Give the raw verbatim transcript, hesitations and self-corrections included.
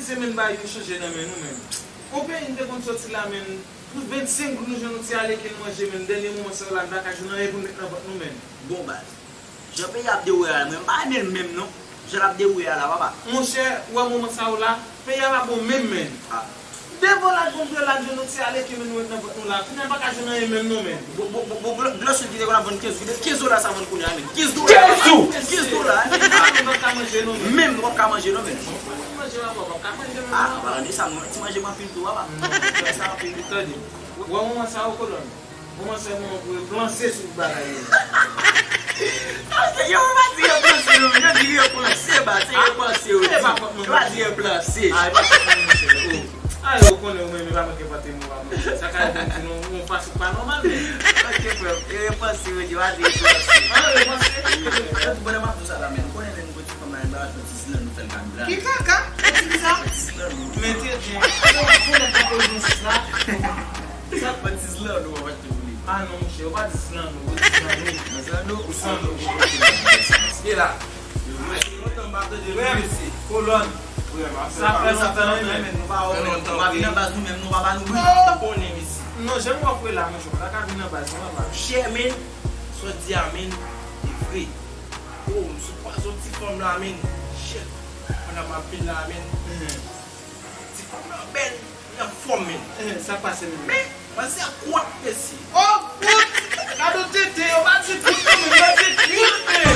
Se menm bagay yo chanje nan men nou menm. On peyi n te konn soti la menm, pou vennsenk goud nou jwenn yon ti aleken manje menm, dènye moman sa yo la n pa ka jwenn anyen pou n met nan vant nou menm. Bon baz. Jan peyi ap dewoule a la, mwen m pa renmen l menm non. Jan l ap dewoule a la, papa. Monchè, ou wè moman sa yo la, peyi a pa bon menm menm. Ah. Devan la gon dwe la jwenn yon ti aleken menm nou met nan vant nou la, kounye a n pa ka jwenn anyen menm non menm. Bon, bon, bon, bon, blan, blan sou ki te konn ap vann kenz goud, kenz dola sa vann kounye a menm. Kenz dola. Kenz dola. Kenz dola. Ah, nou p ap ka manje non menm. Menm nou p ap ka manje non menm. Manje papa, w ap ka manje menm. Ah, an palan de sa, mwen ti manje m anpil tou, papa. Non, fè sa anpil. Tande. Wè moman sa yo kolòn. Moman sa yo moman pou yo planse sou bagay yo. Yo pa di yo planse non, yo di yo planse ba, se yo panse yo di. Yo pa di yo planse. Ah, e pa fòt mwen, monchè. Oh. Ah, yo konnen ou menm, e pa mwen ki envante mo a, monchè. Sa ka rive m di nou yon fason ki pa nòmal, men. Ok, frè m. E yo panse yo di, yo pa di yo planse. Ah, yo panse. Yo di, bonè m ap di w sa la, men. Ou konnen lè nou Ti fanm la, enba, yon ti zlan nou fè l ka blaze. Ki kaka? Yon ti kisa? Yon ti zlan nou. Men te byen. Sa w ap fè nan ka pou yon sis la? Sa yon ti zlan nou, w ap achte pou li. Ah non, monchè, yo pa di zlan nou, yo di zlan nou. Zlan nou? Zlan nou. E la. Yo, mwen se lontan m pa tande nou, mesye. Kolòn. Sa fè lontan, wi, men nou pa wè w. Nou pa vin nan baz nou menm, nou pa ba nou bri. Konnen, mesye. Non, jan m wè w la, monchè, w pa ka vin nan baz nou, papa. Chè, men, sa w di a, men, e vre. Oh, m sou pwazon ti fanm la, men. Shit. Mwen ap ap vin la, men. Ti fanm la bèl, li anfòm, men. Eh, sa k pase menm? Men, manzè kwòt, mesye. Oh, fout! Gade tete, yo pa di fout non, men yo di cute, men.